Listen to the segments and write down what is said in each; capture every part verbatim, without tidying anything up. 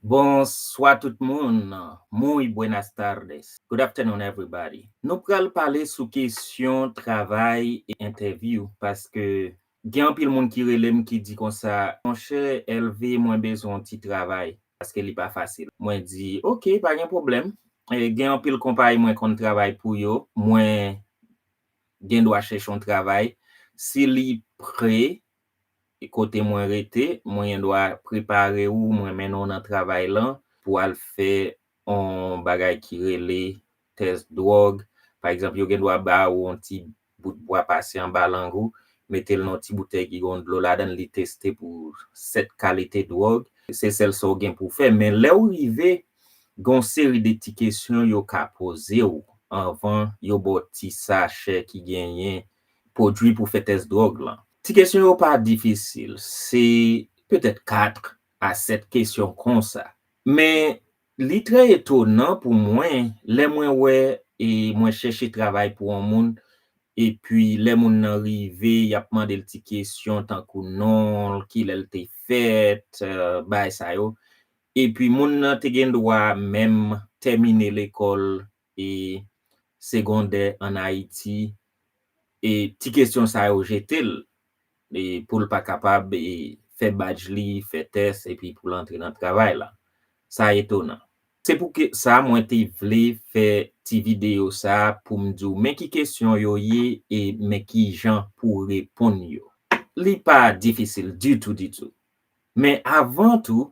Bonswa tout moun. Muy buenas tardes. Good afternoon, everybody. Nou pral pale sou kesyon travay e entèvyou, paske gen anpil moun ki rele m ki di konsa, monchè Elvie, mwen bezwen yon ti travay, paske li pa fasil. Mwen di, oke, pa gen pwoblèm. E, gen anpil konpayi mwen konn travay pou yo. Mwen gen dwa chèche yon travay. Si li pre, kote mwen rete, mwen gen dwa prepare ou, mwen mennen w nan travay lan pou al fè yon bagay ki rele tès dwòg. Pa egzanp, yo gen dwa ba ou yon ti bout bwa pase anba lang ou, mete l nan yon ti boutèy ki gen dlo ladan l, li teste pou sèt kalite dwòg. Se sèl sa w gen pou w fè. Men lè w rive, gen yon seri de ti kesyon yo ka poze w anvan yo ba w ti sachè ki genyen pwodui pou fè tès dwòg lan. Ti kesyon yo pa difisil, se petèt kat a sèt kesyon konsa. Men li trè etonan pou mwen lè mwen wè e mwen chèche travay pou yon moun, epi lè moun nan rive, y ap mande l ti kesyon tankou non l, kilè l te fèt, eh, bagay sa yo. Epi moun nan te gen dwa menm tèmine lekòl e segondè ann Ayiti, e ti kesyon sa yo jete l, e pou l pa kapab, e fè badj li, fè tès, epi pou l antre nan travay la. Sa etonan. Se pou ke sa mwen te vle fè ti videyo sa pou m di w men ki kesyon yo ye e men ki jan pou w reponn yo. Li pa difisil ditou, ditou. Men avan tou,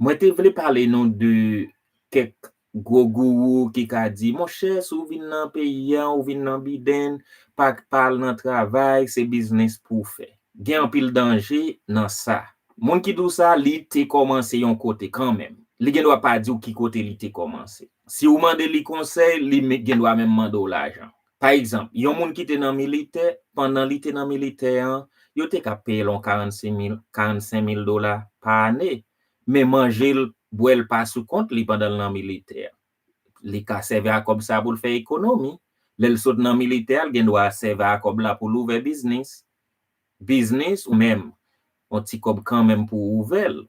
mwen te vle pale nou de kèk gwo gourou ki ka di, monchè, si w vin nan peyi a, ou vin nan Biden, pa, pa al nan travay, se biznis pou w fè. Gen anpil danje nan sa. Moun ki di w sa, li te kòmanse yon kote kanmenm. Li gen dwa pa di w ki kote li te kòmanse. Si w mande li konsèy, li me-, gen dwa menm mande w lajan. Pa egzanp, yon moun ki te nan militè, pandan li te nan militè an, yo te ka peye l yon karannsenk mil, karannsenk mil dola pa ane. Men manje l, bwè l pa sou kont li pandan l nan militè an. Li ka sèvi a kòb sa pou l fè ekonomi. Lè l sot nan militè a, l gen dwa sèvi a kòb la pou l ouvè biznis. Biznis ou menm, yon ti kòb kanmenm pou w ouvè l.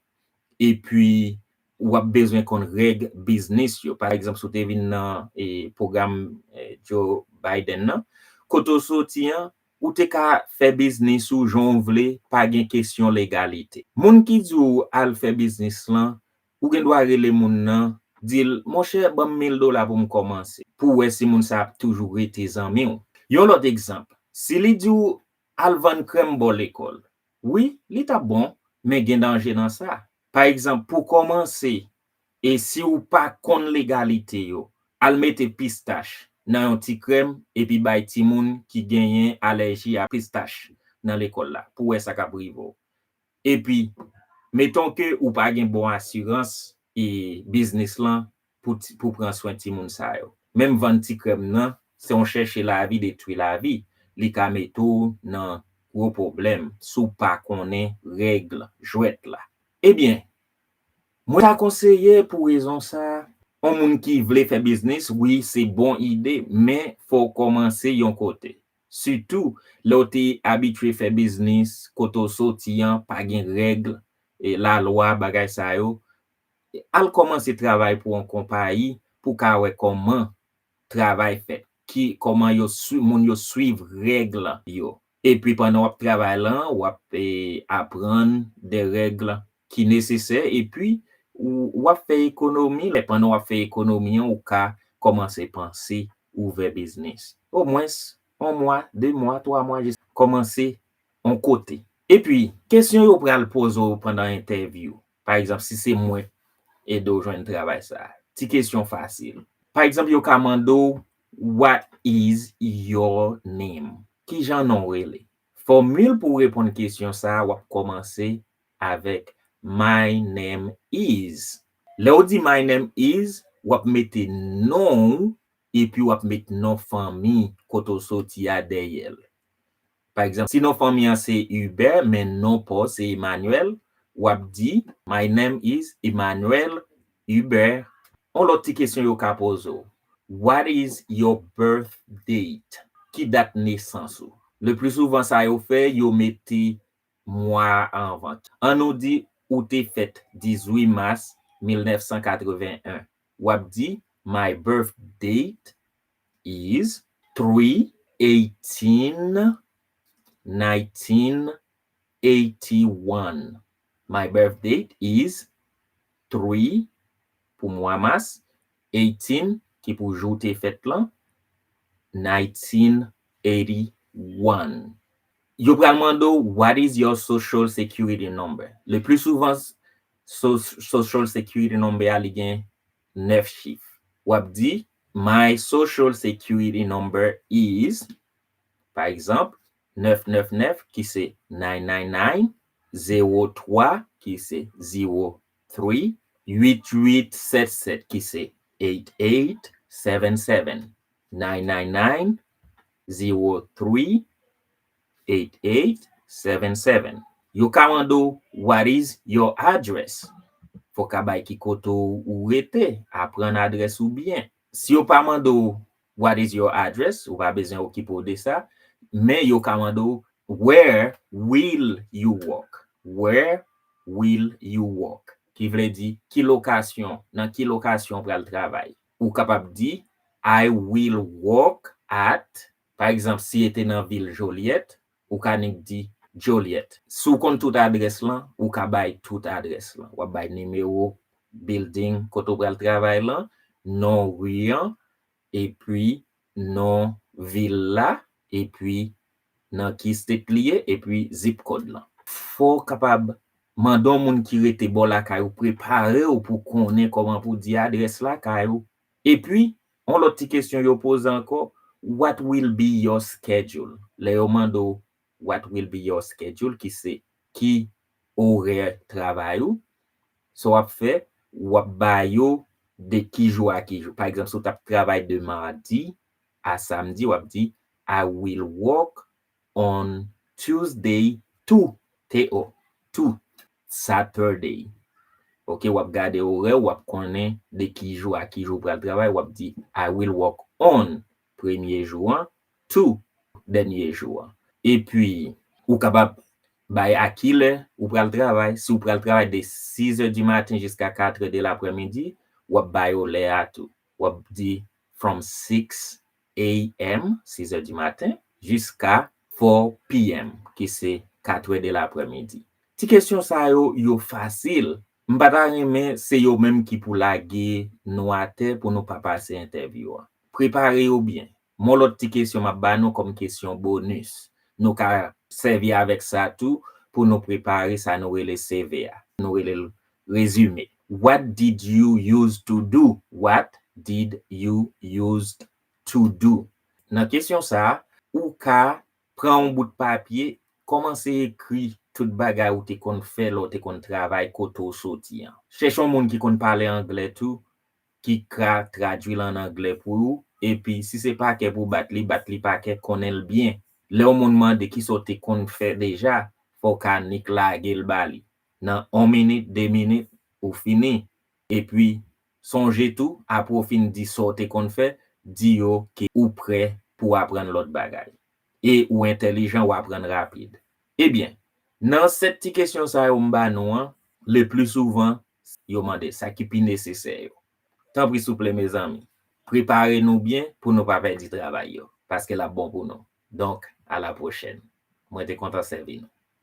Epi, w ap bezwen konn règ biznis yo. Pa egzanp, si w te vin nan, e, pwogram, e, Joe Biden nan, kote w soti an, ou te ka fè biznis ou jan w vle, pa gen kesyon legalite. Moun ki di w al fè biznis lan, ou gen dwa rele moun nan, di l, monchè, ban m mil dola pou m kòmanse, pou w wè si moun sa ap toujou rete zanmi w. Yon lòt egzanp, si li di w al vann krèm bò lekòl, wi, li t ap bon, men gen danje nan sa. Pa egzanp, pou kòmanse, e si w pa konn legalite yo, al mete pistach nan yon ti krèm epi bay timoun ki genyen alèji a pistach nan lekòl la, pou w wè sa k ap rive w. Epi, meton ke ou pa gen bon asirans e biznis lan pou ti, pou pran swen timoun sa yo. Menm vann ti krèm nan, se yon chèche lavi, detwi lavi. Li ka mete w nan gwo pwoblèm si w pa konnen règ jwèt la. Ebyen, mwen ta konseye pou rezon sa, yon moun ki vle fè biznis, wi, se bon ide, men fò w kòmanse yon kote. Sitou, lè w te abitye fè biznis, kote w soti an, pa gen règ, e, lalwa, bagay sa yo, al kòmanse travay pou yon konpayi, pou w ka wè kòman travay fèt, ki, kòman yo sui-, moun yo swiv règ yo. Epi pandan w ap travay lan, w ap, e, aprann de règ ki nesesè, epi ou, w ap fè ekonomi. Lè pandan w ap fè ekonomi an, ou ka kòmanse panse ouvè biznis. Omwens, yon mwa, de mwa, twa mwa, jis kòmanse yon kote. Epi, kesyon yo pral poze w pandan entèvyou. Pa egzanp, si se mwen ede w jwenn travay sa a. Ti kesyon fasil. Pa egzanp, yo ka mande w, what is your name? Kijan non w rele? Fòmil pou w reponn kesyon sa a, w ap kòmanse avèk my name is. Lè w di my name is, w ap mete non w epi w ap met non fanmi kote w soti a dèyè l. Pa egzanp, si non fanmi an se Hubert, men non pa w se Emmanuel, w ap di, my name is Emmanuel Hubert. Yon lòt ti kesyon yo ka poze w. What is your birth date? Ki dat nesans ou? Le pli souvan sa yo fè, yo mete mwa anvan. An nou di ou te fèt dizuit mas mil nèf san katrevenn en. W ap di, my birth date is three eighteen nineteen eighty-one. My birth date is three pou mwa mas, eighteen ki pou jou te fèt lan, nineteen eighty-one. Yo pral mande w, what is your social security number? Le plus souvent, so, social security number a, li gen nèf chif. W ap di, my social security number is, pa egzanp, nèf nèf nèf ki se nine nine nine, zewo twa ki se zero three, uit uit sèt sèt ki se eight eight seven seven, nine nine nine, zero three, eight eight seven seven. Yo ka mande w, what is your address? Fò w ka bay ki kote w rete, aprann adrès ou byen. Si yo pa mande w, what is your address? Ou pa bezwen okipe w de sa. Men yo ka mande w, where will you work? Where will you work? Ki vle di, ki lokasyon, nan ki lokasyon w pral travay? Ou kapab di, I will work at, pa egzanp, si e te nan vil Joliet, ou ka nik di Joliet. Si w konn tout adrès lan, ou ka bay tout adrès lan. W ap bay nimewo building kote w pral travay lan, non ri an, epi non vil la, epi nan ki state li ye, epi zip code lan. Fò w kapab mande yon moun ki rete bò lakay ou prepare w pou konnen kòman pou di adrès lakay ou. Epi, yon lòt ti kesyon yo poze ankò, what will be your schedule? Lè yo mande w, what will be your schedule, ki se ki orè travay ou, sa w ap fè, w ap ba yo de ki jou a ki jou. Pa egzanp, si w t ap travay de madi a samdi, w ap di, I will work on Tuesday to, T O, to Saturday. Ok, w ap gade orè, w ap konnen de ki jou a ki jou w pral travay, w ap di, I will work on premye jou an, to dènye jou an. Epi, ou kapab bay a ki lè ou pral travay. Si w pral travay de sis è di maten jiska kat è de laprèmidi, w ap ba yo lè a tou. W ap di from six a.m., sis è di maten, jiska four p.m., ki se kat è de laprèmidi. Ti kesyon sa yo, yo fasil. M pa ta renmen se yo menm ki pou lage nou atè pou nou pa pase entèvyou an. Prepare yo byen. Mon lòt ti kesyon m ap ba nou kòm kesyon bonis. Nou ka sèvi avèk sa tou pou nou prepare sa nou rele C V a. Nou rele l rezime. What did you use to do? What did you used to do? Nan kesyon sa a, ou ka pran yon bout papye, kòmanse ekri tout bagay ou te konn fè lè w te konn travay kote w soti an. Chèche yon moun ki konn pale anglè tou, ki ka tradui l an anglè pou ou, epi si se pakè pou bat li, bat li pakè, konnen l byen. Lè yon moun mande kisa w te konn fè deja, fò w ka nik lage l ba li. Nan yon minit, de minit, ou fini. Epi, sonje tou, apre w fin di sa w te konn fè, di yo ke ou prè pou w aprann lòt bagay. E ou entèlijan, w aprann rapid. Ebyen, nan sèt ti kesyon sa yo m ba nou an, le pli souvan, yo mande sa ki pi nesesè yo. Tanpri souple, mezanmi, prepare nou byen pou nou pa pèdi travay yo, paske l ap bon pou nou. Donk, a la pwochèn. Mwen te kontan sèvi nou.